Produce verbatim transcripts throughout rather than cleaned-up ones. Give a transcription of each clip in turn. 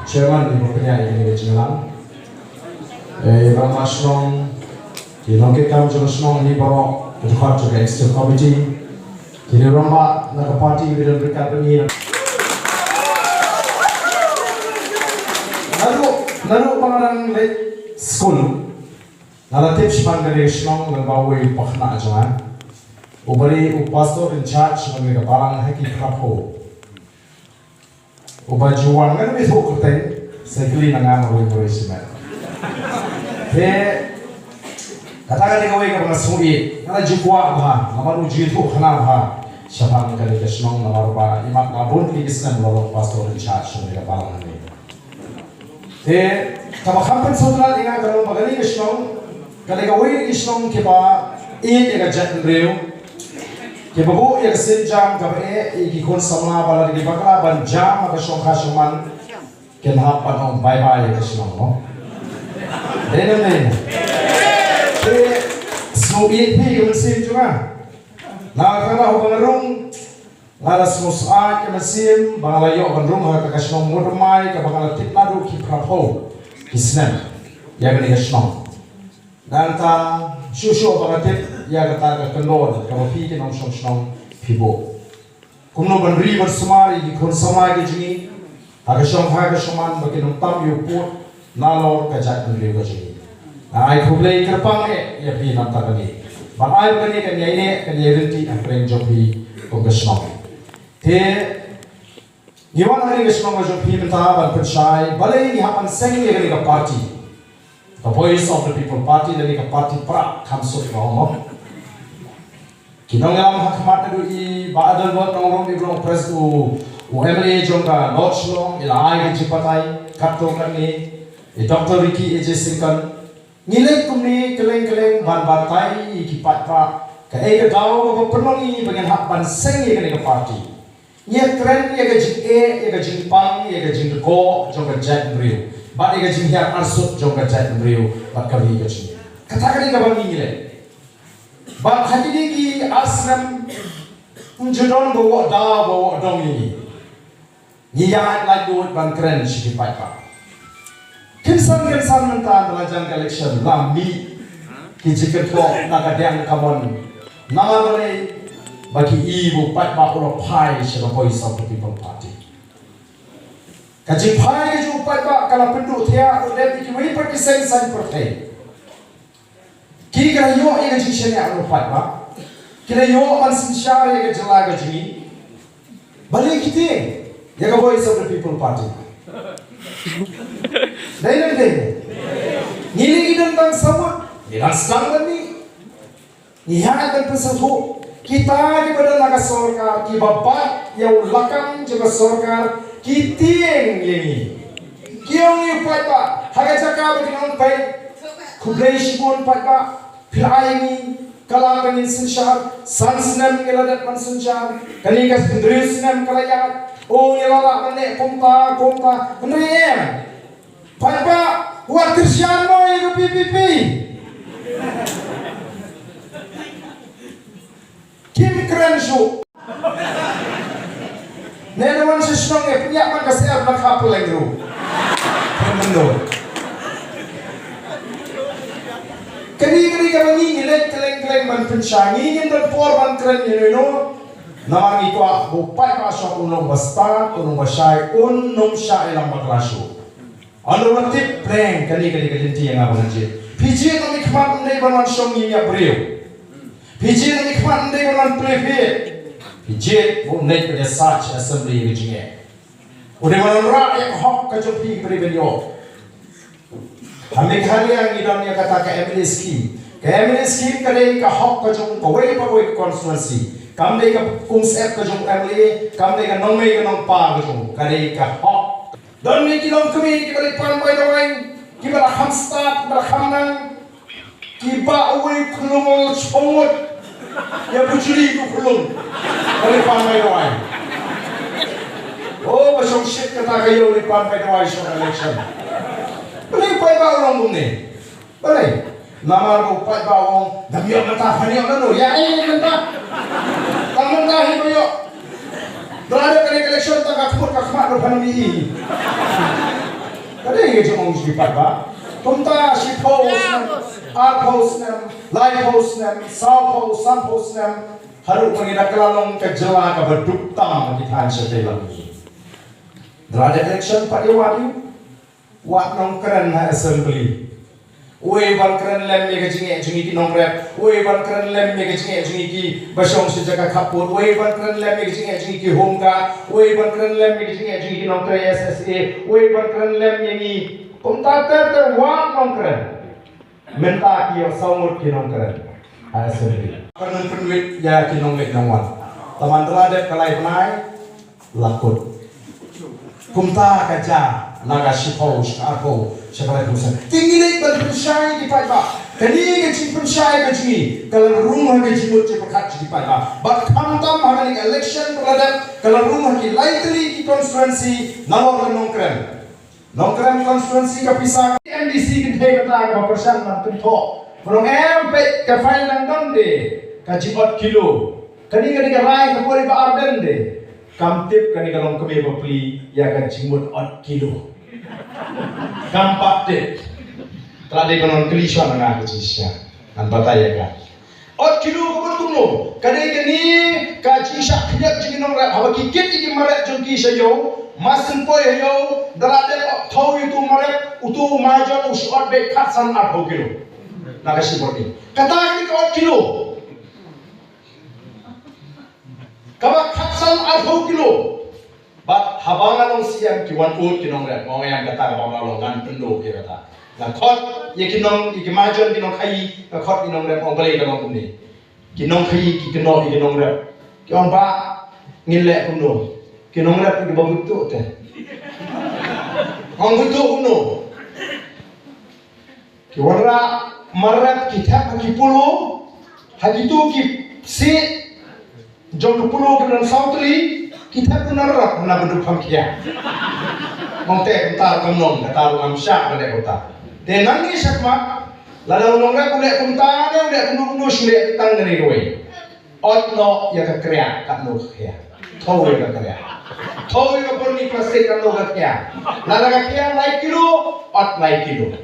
Chairman, i ba pynïaid ïa kane ka jingïalang. Eh, i ba rangbah shnong, ki nongkitkam jong ka shnong, i baroh, ki dkhot jong ka executive committee, ki rangbah na ka party, ki don ryngkat bad ngi. Naduh, naduh ba nga dang leit skul, nga la tip shaphang kane ka shnong lyngba uwei u pakhynnah jong nga, uba dei u pastor in charge jong kane ka balang ha ki phra phew. Uba ju wan, ngan ym ïathuh kyrteng, sa kylli na nga marwei marwei shimet. Te kata ka dei kawei kaba nga sngewthuh, nga la ju kwah bha, namar u ju ïathuh khana bha shaphang kane ka shnong, namar ba imat ba bun ki snem u la long pastor in charge jong kane ka balang hangne. Te kaba kham pynsngewtynnat ïa nga ka long ba kane ka shnong ka dei kawei na ki shnong kiba ïeit ïa ka jaitbynriew, kiba buh ïa ka sienjam kaba eh ïa ki khun samla ba lada ki bakla ban jam ha ka shongkha shongman, kin hap ban ong bye bye ïa ka shnong, mo. Dei ne em dei? Te sngewthuh ïa ka mynsiem jong nga. Na ka daw ba nga rung, nga la sngewsih ka mynsiem ba nga la ïoh ban rung ha ka shnong Mawtyrmai kaba nga la tip naduh ki phra phew ki snem ïa kane ka shnong. Nangta shuh shuh ba nga tip ïa kata ka kyndon kaba phi ki nongshong shnong phi buh. Kumno ban ri ban sumar ïa ki khun samla ki jong ngi ha ka shongkha ka shongman ba kin ym tam ïa u pud nalor ka jaitbynriew ka jong ngi. Nga ai khublei kyrpang eh ïa phi namar kane. Ba ai ba kane kan ïai neh kan ïai rynti hapdeng jong phi kum ka shnong. Te ngi wan ha kane ka shnong ka jong phi mynta ban pynshai balei ngi hap ban seng ïa kane ka party. Ka Voice of the People Party lane ka party pra kham suk ka ong. Ki nongïalam ha khmat naduh i Bah Adelbert Nongrum i ba long pres u, u M L A jong ka North Shillong, i la ai ka jingbatai katto katne, i Doctor Ricky A J Syngkon. Ngi leit kumne kylleng kylleng ban batai ïa ki paidbah kaei ka daw kaba pynlong ïa ngi ba ngin hap ban seng ïa kane ka party. Ngi ïa kren ïa ka jingeh, ïa ka jingpang, ïa ka jingdkoh jong ka jaitbynriew bad ïa ka jinghiar arsut jong ka jaitbynriew bad ka ri ka jong ngi. Kata ka dei kaba ngi ngi leh. Bad ha kine ki ar snem ym ju don ba wad daw ba wad dong ïa ngi. Ngi ïaid laitluid ban kren sha ki paidbah. Kynsan kynsan mynta hynda la jan ka election la mih ki jingkynthoh na ka diang ka mon. Namar balei? Ba ki i ba u paidbah u la phai sha ka Voice of the People Party. Ka jingphai ka jong u paidbah ka la pynduh thiah u dep ïa kiwei pat ki seng saiñ pyrthei. Ki la ïoh ïa ka jingshaniah na u paidbah. Ki la ïoh ban synshar ïa ka jylla ka jong ngi. Balei ki tieng ïa ka Voice of the People Party? Dei ne em dei? Ngi lei ngi don tang samut, ngi dang sdang ban mih. Ngi ïa ban pynsngewthuh kita kiba don ha ka sorkar, kiba bat ïa u lakam jong ka sorkar, ki tieng ïa ngi. Ki ong ïa u paidbah ha ka jaka ba kin ong peit, khublei shibun paidbah, phi la ai ngi ka lad ba ngin synshar. San snem ngi la dep ban synshar, kane ka hynriew snem ka la ïaid. O, ngi la lah ban leh kumta kumta. Hynrei em, paidbah, wat kyrshan mo ïa ka V P P. Kim kren shuh. Ne na wan sha shnong eh, pynïap man ka syiar na ka pleng ruh. Pynbynduh. Kane kane kaba ngi ngi leit kylleng kylleng ban pynshai, ngi ngim don por ban kren ïa no no. Namar ngi kwah ba u paidbah shong un long ba stad, un long ba shai, un nym shah ïalam bakla shuh. Ynda u la tip pleng kane ka dei ka lynti ïa nga ba ngan jied. Phi jied na i khmat ym dei ban wan shong ïa briew. Phi jied na i khmat ym dei ban wan plie phi. Phi jied ba un dei ban ïa sah sha assembly ïa ka jingeh. U dei ban wanrah ïa ka hok ka jong phi ba dei ban ïoh. Ha Meghalaya ngi don ïa kata ka M L A scheme. Ka M L A scheme ka dei ka hok ka jong kawei pa kawei ka constituency. Kam dei ka kum syep ka jong M L A, kam dei ka nongmei ka nongpa ka jong, ka dei ka hok. Don ngi ki longkmie kiba leit pan bai dawai, kiba la kham stad, kiba la kham nang, kiba uwei u khyllung u la chong ngut ïa bujli u khyllung ba leit pan bai dawai. O, ba shong shit kata ka ïew leit pan bai dawai shong election. Balei paidbah u long kumne? Balei? Namar ba u paidbah u ong, ngam ïoh mynta, phan ïoh nano, ïa ei mynta? Tang mynta hi ba ïoh. Ba la dep kane ka election tang ka khmut ka khmat ruh phan ym ïohi. Te ngi jong ngi paidbah. Kumta shiphew snem, arphew snem, laiphew snem, sawphew, sanphew snem. Haduh ba ngi da kylla long ka jylla kaba duk tam ha ki thaiñ shatei lam. Da la dep election pat ïa wad ïa u. Wad nongkren ha assembly. Uei ban kren lem ïa ka jingeh jong ngi ki nongrep. Uei ban kren lem ïa ka jingeh jong ngi kiba shong sha jaka khappud. Uei ban kren lem ïa ka jingeh jong ngi ki home guard. Uei ban kren lem ïa ka jingeh jong ngi ki nongtrei S S A. Uei ban kren lem ïa ngi. Kumta ter ter wad nongkren. Mynta ki ïoh saw ngut ki nongkren. Ha assembly. Kan pynwit ïa ki nongleit nongwan. Tangba da la dep ka lai bnai. La kut. Kumta ka jia na ka shiphew, sha ka arphew, sha ka laiphew snem. Te ngi leit ban pynshai ki paidbah. Kane ka jingpynshai ka jong ngi ka la rung ha ka jingmut jingpyrkhat jong ki paidbah. Bad khamtam ha kane ka election ba la dep ka la rung ha ki lai tylli ki constituency nalor ka Nongkrem. Nongkrem constituency ka pisa ka M D C kynthei mynta kaba pyrshang ban kynthoh. Ba long em peit ka file dang don de ka jingot kilo. Kane ka dei ka rai ka bor ba ar den de. Kam tip kane ka long kmie bapli ïa ka jingmut ot kilo. Kam pat tip. Te la dei ban ong kli shuwa na nga ka jingshisha. Ngan batai ïa ka. Ot kilo ka mut kumno? Ka dei kane ka jingshah khyndiat jong ki nongrep haba ki kit ïa ki marep jong ki sha ïew, masen poi ha ïew, da la dep ot thew ïa uto u marep, uto u majon u shu ot beit khatsan arphew kilo. Na ka shibor ni. Kata ka dei ka ot kilo. Kaba khatsan arphew kilo. Bad haba nga long C M ki wan ud ki nongrep, nga ong ïa kata kaba nga long ngan pynduh ïa kata. Nga khot ïa ki nong, ïa ki majon ki nongkhaïi, nga khot ïa ki nongrep, nga ong balei ka long kumne. Ki nongkhaïi ki kynnoh ïa ki nongrep. Ki ong ba ngin leh kumno. Ki nongrep kiba buttuh te. Ong buttuh kumno. Ki wanrah marep ki thep ha ki polo, ha kito ki siej jong ka polo ki don saw tylli, ki thep ki wanrah na ka duk kham khia. Mong te kumta kam nong, kata ruh ngam shah ka leh kumta. Te nangne shakhmat, lada u nongrep u leh kumta ne u leh kumno kumno shu leh tang kane kawei. Ot noh ïa ka kriah katno ka khia. Thew ïa ka kriah. Thew ïa ka burni plastik katno ka khia. Lada ka khia lai kilo, ot lai kilo.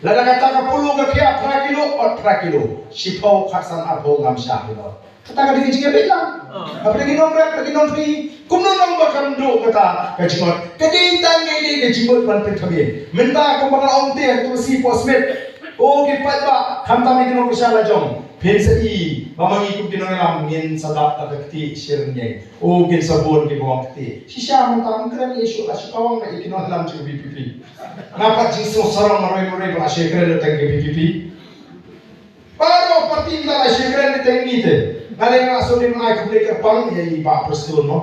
Lada kata ka polo ka khia phra kilo, ot phra kilo. Shiphew khatsan arphew ngam shah kilo. Kata ka dei ka jingïabit lang. Hapdeng ki nongrep, hapdeng ki nongkhaïi. Kumno nang ba kam duh kata ka jingot. Ka dei tang ka dei ka jingot ban pynthame. Mynta kumba nga ong te ha tu si post mit. O ki paidbah, khamtam ïa ki nongkyrshan lajong. Phin sa i ba ma ngi kum ki nongïalam ngin sa dap da ka kti shi rynïeng. O kin sa bun ki bawang kti. Shisha mynta ngam kren ïa shu la shu kawang ïa ki nongïalam jong ka V P P. Nga pat jingsngew sarong marwei marwei ba la shu kren da teng ka V P P. Baroh party mynta la shu kren da teng ngi te. Nga leh nga shu lim ai khublei kyrpang ïa i Bah Prestone mo.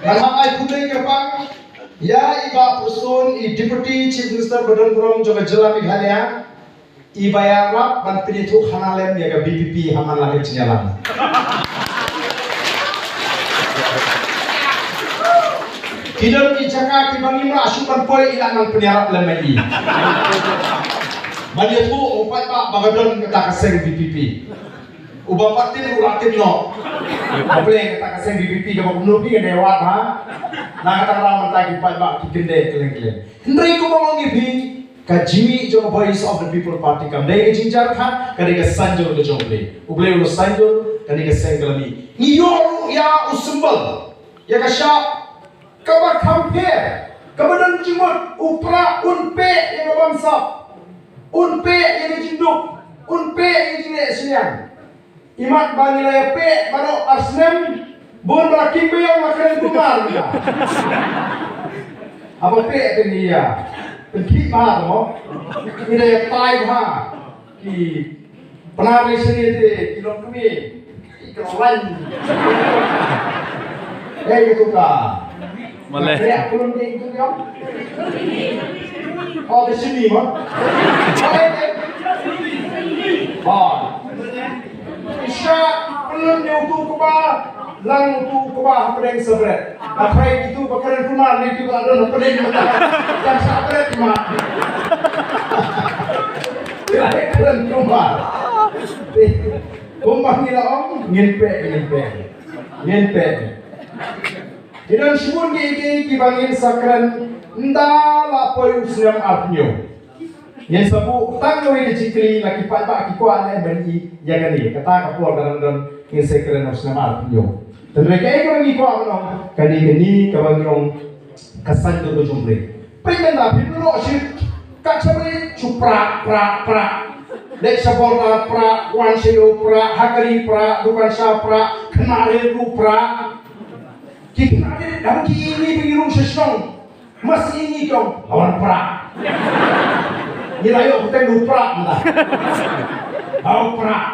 Nga la ai khublei kyrpang ïa i Bah Prestone, i Deputy Chief Minister ba don burom jong ka jylla Meghalaya. I ba ïarap ban pynïathuh khana lem ïa ka V P P ha man la ka jingïalam. Ki don ki jaka kiba ngim lah shuh ban poi, i lah nang pynïarap lem ma i. Ban ïathuh u paidbah ba ka don kata ka seng V P P. Uba pat tip u la tip noh. Ba pynlong kata ka seng V P P kaba kumno phi ka dei wad ha. Na kata ka daw mynta ki paidbah ki kyndit kylleng kylleng. Hynrei kumba ong ïa phi, ka jingmih jong ka Voice of the People Party kam dei ka jingjia khat, ka dei ka sanjur ka jong U Blei. U Blei u la sanjur, kane ka seng ka la mih. Ngi ïoh ruh ïa u symbol, ïa ka shap kaba kham pher, kaba don jingmut, u prah un peh ïa ka bamsap, un peh ïa ka jingduk, un peh ïa ka jingleh synñiang. Imat ba ngi la ïa peh baroh ar snem, bun ba la king ba ïong la kren kumar ïa. Haba peh te ngi ïa pynkhih bha mo. Ngi da ïa tai bha ki Pnar ni sini ti ki long kmie. Ki long lain. Eh, gitu ka. Maleh. Ya, kulun ding tu, ya. Oh, di sini, ma. Oh, eh, eh. Oh. Isha, kulun ni utu kaba. Lang utu kaba hapdeng sabret. Apai kitu ba kren kumar ni kitu ba don hapdeng mata. Kan sabret ma. Kira kren kumar. Kumba ngi la ong, ngin peh, ngin peh. Ngin peh. Ki don shibun ki, ki, kiba ngin sa kren. Ynda la poi u snem arphew hynñiew, ngin sa buh tang kawei ka jingkylli, la ki paidbah ki kwah ne em ban ïohi ïa kane. Kata ka por ka dang don, ngin sa kren u snem arphew hynñiew. Tang kaei kaba ngi kwah ban ong, kane, kane kaba ngi ong ka saiñdur ka jong U Blei. Peit mynta, phi ïoh shi, ka chapri shu prah, prah, prah. Leit sha border prah, wan sha ïew prah, ha kali prah, dukan sha prah, khynnah rit ruh prah. Ki khynnah rit, haba ki ïohi ba ngi rung sha shnong, mas ïohi ki ong, la wan prah. Ngi la ïoh pyrthei ruh prah mynta. Hau prah.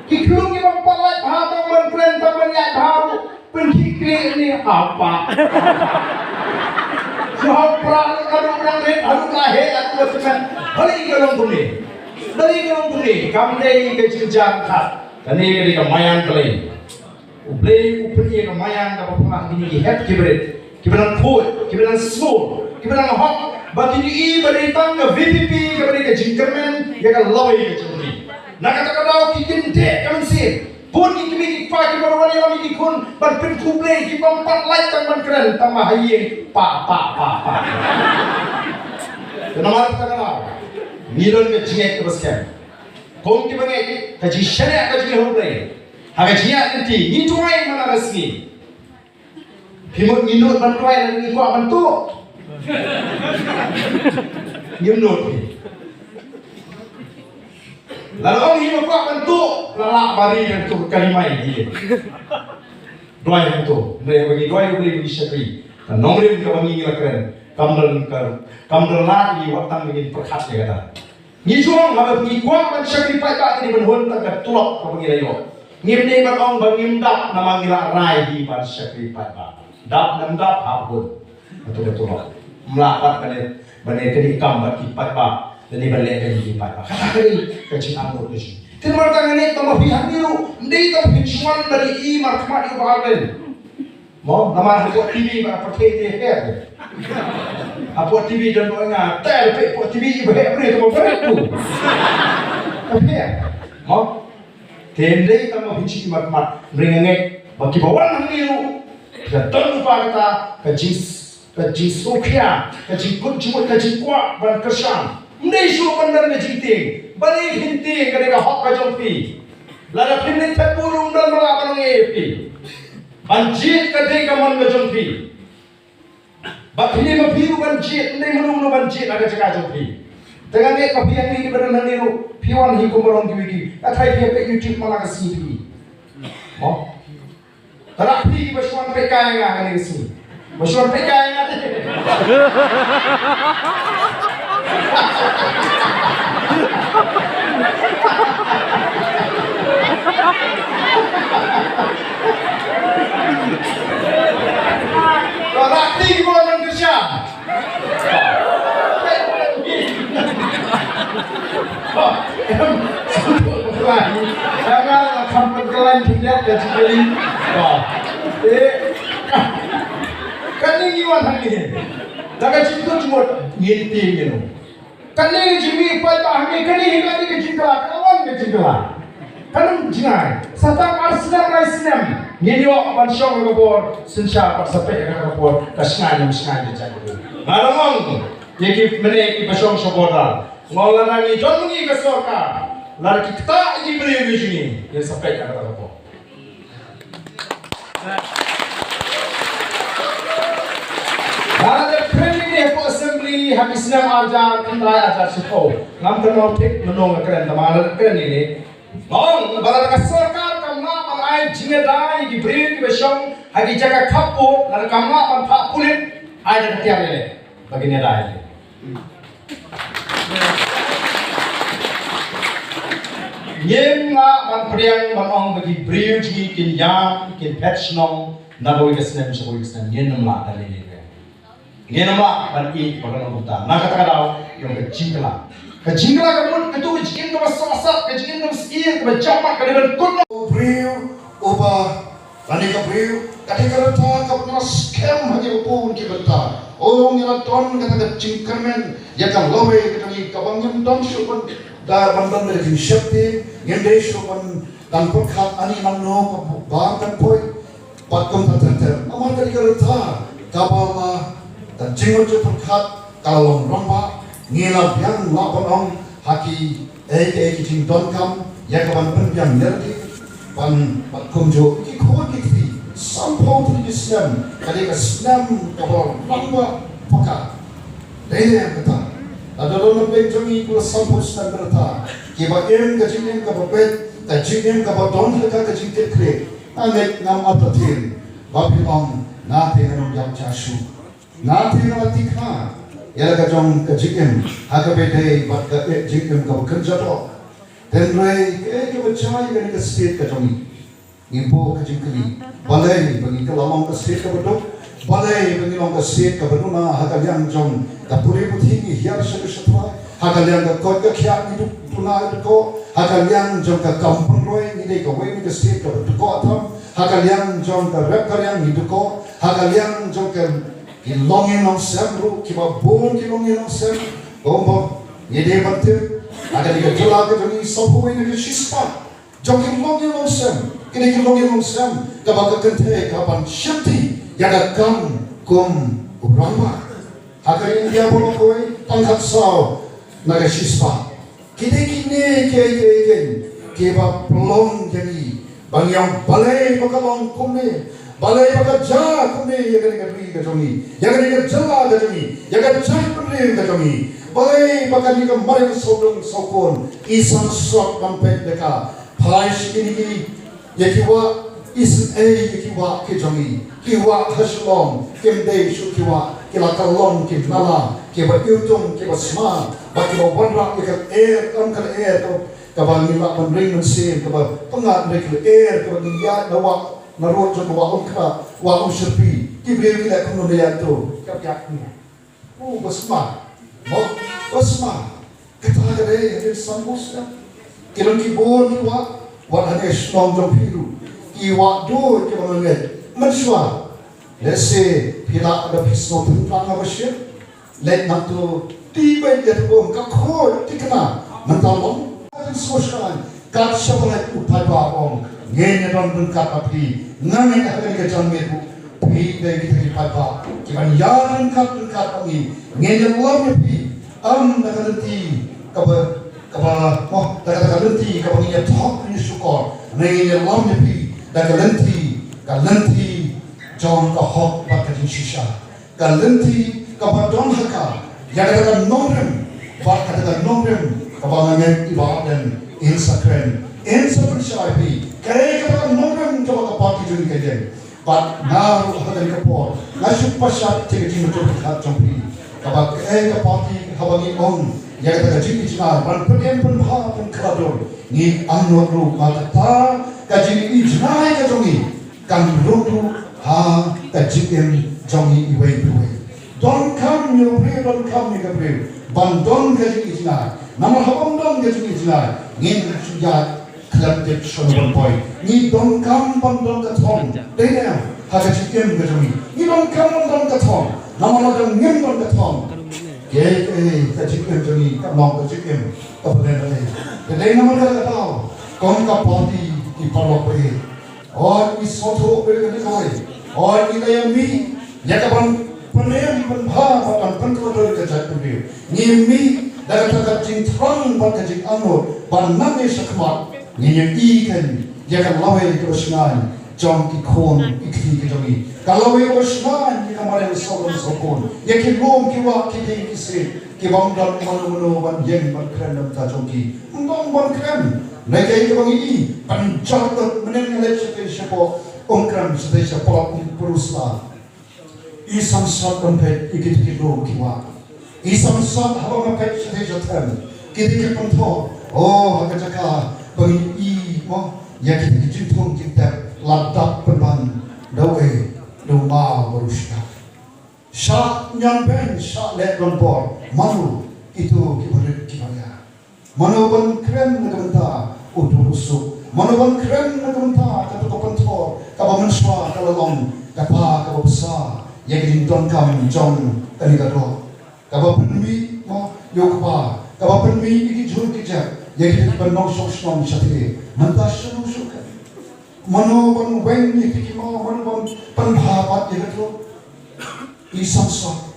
Ki khlung ki bym pat lait bha tang ban kren, tang ban ïaid bha ruh. Pynkhih khlieh ne hap pa. Shu hap pra ne ka dok nang rit, haduh ka heh, haduh ka tymmen. Balei ka long kumne? Balei ka long kumne? Kam dei ka jingjan khat. Kane ka dei ka maïan Blei. U Blei u pynïaid ka maïan kaba pynlong ïa kine ki hep ki barit, kiba nang khuid, kiba nang sngewsih, kiba nang hok, ba kin ïohi ba dei tang ka V P P kaba dei ka jingkyrmen ïa ka lawei ka jong ki. Na kata ka daw ki kyndit ka mynsiem. Bun ki kmie ki kpa kiba wan ïalam ïa ki khun ban pynkhublei, ki bym pat lait tang ban kren, tang ba ha ïing pah, pah, pah, pah. Te namar kata ka daw ngi don ka jingngeit kaba skhem. Kum kiba ngeit ka jingshaniah ka jong U Blei ha ka jingïaid lynti, ngi duwai man la ka sngi. Phi mut ngi nud ban duwai lane ngi kwah ban tuh? Ngim nud phi. Lada ong ngi kwah ban tuh, la lah bari ban tuh ka limai hi. Duwai ban tuh. Hynrei haba ngi duwai U Blei ba ngi shakri, ka nongrim kaba ngi la kren kam don, ka, kam don lad ïa ngi wat tang ba ngin pyrkhat ïa kata. Ngi ju ong haba ngi kwah ban shakri paidbah ngi dei ban hun tang ka tulop kaba ngi la ïoh. Ngim dei ban ong ba ngim dap namar ngi la rai hi ban shakri paidbah. Dap ne ym dap hap hun. Kato ka tulop. Ym lah pat ban ïa, ban ïa kane kam bad ki paidbah. Lane ban leh kane ki paidbah. Kata ka dei ka jingangnud ka jong ngi. Te namar kata nga ngeit tang ba phi hangne ruh, ym dei tang ba phin shu wan ban ïohi markhmat ïa u Bah Ardent. Mo, namar hapoh T V ba pyrthei te heh. Hapoh T V don ba nga, te peit hapoh T V ba heh briew te mo briew tu. Ka heh. Mo. Te ym dei tang ba phin shu ïohi markhmat, hynrei nga ngeit ba kiba wan hangne ruh, ka don lypa kata ka jing, ka jingsngewkhia, ka jingkut jingmut, ka jingkwah ban kyrshan. Ym dei shuh ban don ka jingtieng. Balei phin tieng, ka dei ka hok ka jong phi. Lada phin leit thep burom don ba lah ban ong ïa phi. Ban jied ka dei ka mon ka jong phi. Ba phi dei ma phi ruh ban jied, ym dei mano mano ban jied ha ka jaka jong phi. Te nga ngeit ba phi hangne kiba don hangne ruh, phi wan hi kum ba long kiwei kiwei. Ka thai phi ha ka YouTube man la ka sngi phi. Mo. Tang phi kiba shu wan peit kai ïa nga kane ka sngi. Ba shu wan peit kai ïa nga te. Ba la ti mo nang kyrshan. Em, sngewthuh ba khlaiñ. Nga la kham pynkylla khyndiat ka jingkylli. Ba. Eh, kane ngi wan hangne. Da ka jingkut jingmut ngin tieng ïa u. Kane ka jingmih paidbah hangne, kane hi kane ka jingkylla, ka wan ka jingkylla. Kan ym jngai. Sa tang ar snem lai snem ngin ïoh ban shong ha ka bor synshar bad sa peit ha ka bor ka shngaiñ ym shngaiñ ka jait kaba. Nga dang ong ïa ki mane kiba shong sha border, nga ong lada ngi don ngi ka sorkar, lada ki ktah ïa ki briew ki jong ngi, ngin sa peit ha kata ka bor. Nga la dep kren ïa kane hapoh Assembly ha ki snem ar hajar khyndai ar hajar shiphew. Ngam kynmaw thik mynno nga kren, tangba nga la dep kren ïa kane. Nga ong ba lada ka sorkar kam lah ban ai jingïada ïa ki briew kiba shong ha ki jaka khappud, lada kam lah ban phah pulit, ai da ka tiar ïaleh ba kin ïada ïaleh. Ngim lah ban pdiang ban ong ba ki briew jong ngi kin ïam, kin phet shnong na kawei ka snem sha kawei ka snem, ngin ym lah da lei lei. Ngin ym lah ban ïeit ba kan ong kumta. Na kata ka daw ïa ka jingkylla. Ka jingkylla ka mut kato ka jingim kaba sngewsih, ka jingim kaba sngewsih, kaba jam mat, ka dei ban kut noh. U briew uba lane ka briew ka dei ka rta kaba nga skhem ha ki bun ki bynta. O ngi la don kata ka jingkyrmen ïa ka lawei ka jong ngi kaba ngim don shuh ban da ban don da ka jingsheptieng, ngim dei shuh ban dang pyrkhat ani nangno ka bar kan poi. Bad kumta ter ter namar ka dei ka rta kaba la Jingmut jingpyrkhat ka la long rangbah, ngi la biang la ban ong ha ki ei ki ei ki jingdonkam ïa ka ban pynbiang ïa lade ban, ban kumjuh ki khun ki kti. Sanphew tylli ki snem ka dei ka snem kaba rangbah paka. Dei ne em kata? Lada don na pdeng jong ngi kaba sanphew snem ka rta, kiba im ka jingim kaba beit, ka jingim kaba don ha ka jingkitkhlieh, nga ngeit ngam artatien ba phin ong nga te ngan ym ïap shuh. Nga te nga la tikna ïa la ka jong ka jingim ha kaba dei bad ka jingim kaba kynja doh. Hynrei kaei kaba jia ïa kane ka state ka jong ngi? Ngi buh ka jingkylli, balei ba ngi ka la long ka state kaba duk? Balei ba ngi long ka state kaba duna? Ha ka liang jong ka pule puthi ngi hiar sha ka sha trai. Ha ka liang ka koit ka khiah ngi duk, duna duk ko. Ha ka liang jong ka kam pynroi ngi dei kawei na ka state kaba duk ko atam. Ha ka liang jong ka rep ka liang ngi duk ko. Ha ka liang jong ka ki longïing longsem ruh kiba bun ki longïing longsem. Kumba ngi dei ban tip, ha kane ka jylla ka jong ngi sawphew wei na ka shispah jong ki longïing longsem, kine ki longïing longsem kaba ka kynthei ka ban shakti ïa ka kam kum u rangbah. Ha ka India baroh kawei, tang khatsaw na ka shispah. Ki dei kine ki, ki, ki, kiba pynlong ïa ngi ba ngi ong balei ba ka long kumne, balei ba ka jia kumne ïa kane ka ri ka jong ngi, ïa kane ka jylla ka jong ngi, ïa ka jaitbynriew ka jong ngi. Balei ba kane ka mariang sawdong sawkun i sangsot ban peit ïa ka. Phai sha kine ki, ïa ki wah isynei, ïa ki wah ki jong ngi, ki wah ha Shillong kim dei shuh ki wah, ki la kyllon ki nala kiba iwtung kiba sma bad kiba wanrah ïa ka lyer, em, ka lyer kaba ngi lah ban ring mynsiem, kaba pyngngad ïa ka lyer kaba ngi ïaid na wah, na rud jong ka Wah Umkhrah, Wah Umshyrpi. Ki briew ki leh kumno ïa to, ka ïaid kumno. U ba sma. Mo, ba sma. Kata ka dei hadien sanphew snem. Ki long ki bun ki wah, wat hangne shnong jong phi ruh. Ki wah dur kiba nga ngeit. Mynshuwa, lehse phi lah da phi sngewthuh tang ha ba shit. Leit nangtu, ti beit ïa tu bym ka khot thikna. Mynta long. Hadien sngewsih. Kat shaba leit u paidbah u ong, ngin ïa don ryngkat bad phi. Nga ngeit ha kane ka janmiet ruh phi dei kita ki paidbah kiban ïa ryngkat ryngkat bad ngi. Ngin ïalam ïa phi, ym da ka lynti kaba, kaba, mo, da ka, da ka lynti kaba ngin ïa thok ngin ïa shukor. Ngin ïalam ïa phi da ka lynti, ka lynti jong ka hok bad ka jingshisha. Ka lynti kaba don ha ka ïa kata ka nongrim, bad kata ka nongrim kaba nga ngeit i Bah Ardent in sa kren, in sa pynshai phi kaei kata ka nongrim kaba ka party jong ngi ka ïeng. Bad nga ruh ha kane ka por nga shu pashai ïa ka jingmyntoi pyrkhat jong phi kaba kaei ka party haba ngi ong ïa kata ka jingijngai ban pynim pynbha pynkhladur, ngi angnud ruh ba kata ka jingijngai ka jong ngi kan rung ruh ha ka jingim jong ngi iwei pa iwei. Donkam ïa u briew, donkam ïa ka briew ban don ka jingijngai. Namar haba ym don ka jingijngai, ngin shu ïaid khlem tip shuh ban poi. Ngi donkam ban don ka thong. Dei ne em? Ha ka jingim ka jong ngi, ngi donkam ban don ka thong. Namar lada ngim don ka thong, kaei kaei ka jingim jong ngi kan long ka jingim kaba lehnohei. Te dei namar kata ka daw, kum ka party, ki paralok ba ïeit, hooid ngi sngewthuh ïa kane kawei. Hooid ngi la ïa mih ïa ka ban pynim pynbha bad ban pynkhlatur ïa ka jaitbynriew. Ngi mih da kata ka jingthrang bad ka jingangnud ba nang ïa shakhmat ngin ïa ïohi kein ïa ka lawei kaba shngaiñ jong ki khun ki kti ki jong ngi. Ka lawei kaba shngaiñ ïa ka mariang sawdong sawkun, ïa ki lum ki wah ki dieng ki siej, kiba ym don mano mano ban ïeng ban kren na ka bynta jong ki. Ym don ban kren. Ngi kaei kaba ngi i, pynjot lut mynnin nga leit shatei shapoh Umkrem, shatei shapoh Umprusla. I sangsot ban peit ïa kito ki lum ki wah. I sangsot haba nga peit shatei shatei kito ki pynthor. Oh, ha ka jaka ba ngi i mo ïa kito ki jingthung jingtep la dap pynban da uei, da u maw bad u shyiap. Shah ñiangbeiñ, shah leh donbor, mano kito kiba rit kiba ïa. Mano ban kren na ka bynta u duk u suk? Mano ban kren na ka bynta kato ka pynthor kaba mynshuwa ka la long kata kaba bsa ïa ka jingdonkam jong kane ka doh? Kaba pynmih mo ïa u kpa, kaba pynmih ïa ki jhur ki jep ïa ki ban nongshong shnong shatei. Mynta shano shuh ka? Mano ban weng ïa ki maw, mano ban pynbha pat ïa kato? I sangsot.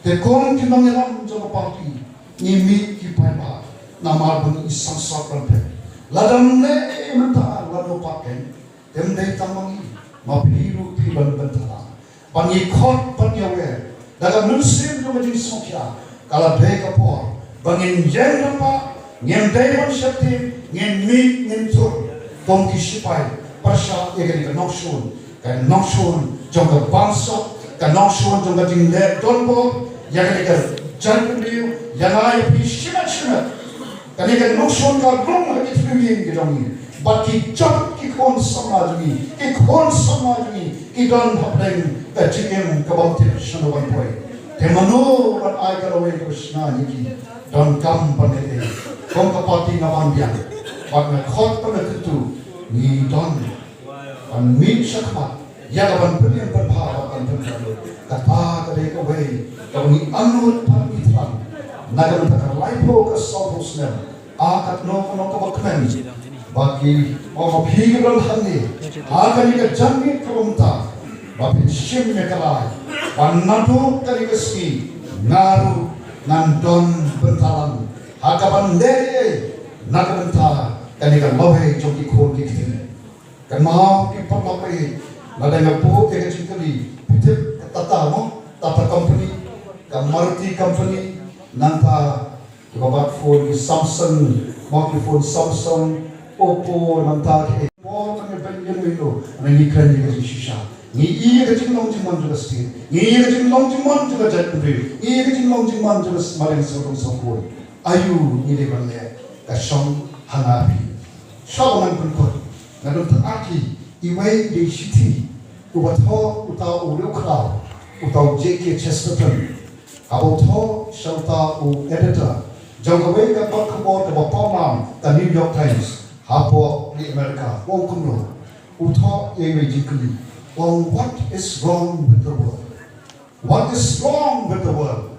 Te kum ki nongïalam jong ka party, ngi mih ki paidbah namar ba ngi sangsot ban peit. Lada ym leh ei ei mynta, lano pat kein, te ym dei tang ma ngi, ma phi ruh phi ban bynta lang. Ba ngi khot ban ïawer da ka mynsiem jong ka jingsngewkhia, ka la dei ka por ba ngin ïeng rympah, ngin dei ban sheptieng, ngin mih, ngin tur kum ki shipai pyrshah ïa kane ka nongshun, ka nongshun jong ka bamsap, ka nongshun jong ka jingleh donbor ïa kane ka jaitbynriew, ïa nga ïa phi shimet shimet. Kane ka nongshun ka rung ha ki thriew ïing ki jong ngi. Bad ki jong ki khun samla jong ngi, ki khun samla jong ngi ki don hapdeng ka jingim ka bym tip shano ban poi. Te mano ban ai ka lawei kaba shna ïa ki? Donkam ban leh ei. Kum ka party nga wan biang bad nga khot bad nga kyntu, ngi don ban mih shakhmat ïa ka ban pynïeng pynphar bad ban pynkyndit. Kata ka dei kawei kaba ngi angnud bad ngi thrang na ka bynta ka laiphew ka sawphew snem. A katno kano kaba kmen ba ki, ba phi ki don hangne ha kane ka janmiet kaba mynta, ba phin shim ïa ka rai ba naduh kane ka sngi nga ruh ngan don bynta lang ha ka ban leh ei na ka bynta kane ka lawei jong ki khun ki kti. Kynmaw ki paralok, lada nga buh ïa ka jingkylli, phi tip ka Tata mo, Tata Company, ka Maruti Company, nangta kiba bat phone ki Samsung mo, ki phone Samsung, Oppo, nangta ki, por ba ngi beiñ ïa u, ngi kren ïa ka jingshisha. Ngi ïohi ïa ka jinglong jingman jong ka state, ngi ïohi ïa ka jinglong jingman jong ka jaitbynriew, ngi ïohi ïa ka jinglong jingman jong ka Syrngia, Syrngia Sawdong Sawkun. Aïu ngi dei ban leh? Ka shong ha nga phi. Shuwa ba ngan pynkut, nga don tang aki iwei dei shithi uba thoh uta u riewkhraw, uta u J K Chesterton, haba u thoh sha uta u editor jong kawei ka kot khubor kaba pawnam, ka New York Times, hapoh ri America, u ong kumno? U thoh ïa iwei jingkylli, u ong, "What is wrong with the world? What is wrong with the world?"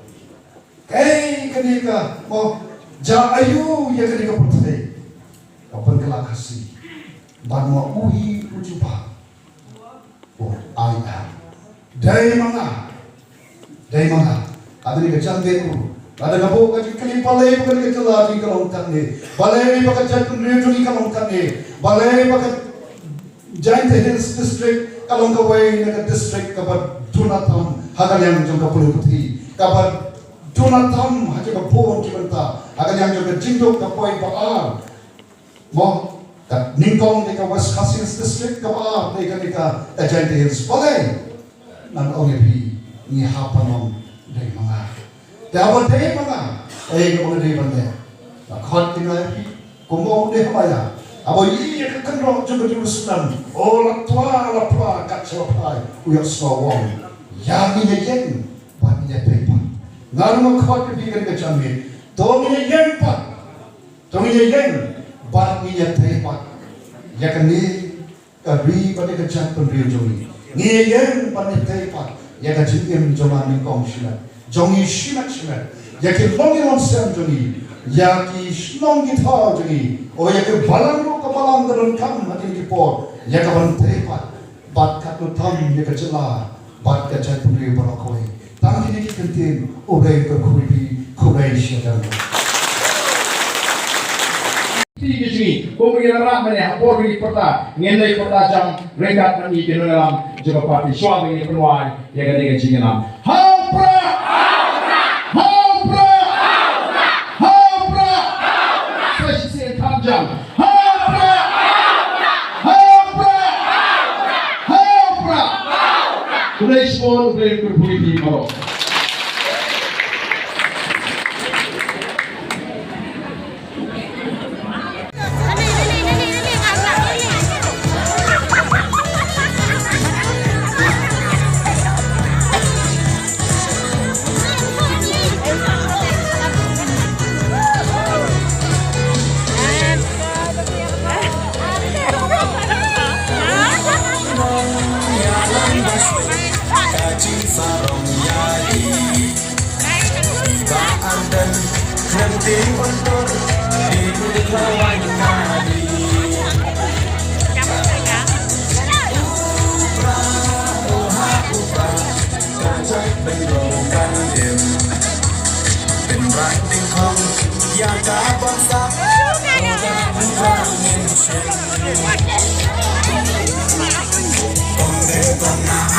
Kaei kane ka, mo, jia aïu ïa kane ka pyrthei? Ka pynkylla Khasi. Bad ma u hi u jubab, "Oh, I am." Dei ma nga. Dei ma nga. Hadien ka janmiet ruh, lada nga buh ka jingkylli, balei ba kane ka jylla jong ngi ka long katne? Balei ba ka jaitbynriew jong ngi ka long katne? Balei ba ka Jaintia Hills District ka long kawei na ka district kaba duna tam ha ka liang jong ka pule puthi, kaba duna tam ha ka bun ki bynta, ha ka liang jong ka jingduk ka poi ba ar. Mo, ka nyngkong dei ka West Khasi Hills District, kaba ar dei kane ka, ka Jaintia Hills. Balei? Ngan ong ïa phi, ngi hap ban ong dei ma nga. Te haba dei ma nga, ei kaba nga dei ban leh? Nga khot ïa nga ïa phi, kumba ong u Nehemaïah, haba u ïohi ïa ka kynroh jong ka Jerusalem, oh, la twa la phla kat sha la phai, u ïohsngew u ong, ïa ngin ïa ïeng bad ngin ïa tei pat. Nga ruh nga khot ïa phi kane ka janmiet, to ngin ïa ïeng pat. To ngin ïa ïeng bad ngin ïa tei pat ïa kane ka ri bad ïa ka jaitbynriew jong ngi. Ngin ïa ïeng bad ngin ïa tei pat ïa ka jingim jong nga nyngkong shimet, jong ngi shimet shimet, ïa ki longïing longsem jong ngi, ïa ki shnong ki thaw jong ngi, oh, ïa ki balang ruh, ka balang ka donkam ha kine ki por ïa ka ban tei pat. Bad katno tam ïa ka jylla bad ka jaitbynriew baroh kawei. Tang kine ki kyntien, u Blei un kyrkhu ïa phi, khublei shibun. Phi ki jong ngi, kumba ngi la rah mynne, ha por ba ngi pyrta, ngin ïa pyrta jam ryngkat bad ngi ki nongïalam jong ka party, shuwa ba ngin pynwai ïa kane ka jingïalam. Ha u Prah! Ha u Prah! Ha u Prah! Sa shisien kham jam. Ha u Prah! Ha u Prah! Ha u Prah! Khublei shibun, U Blei un kyrkhu ïa phi baroh. Ïa ka bangsa. Kong dei kong nah.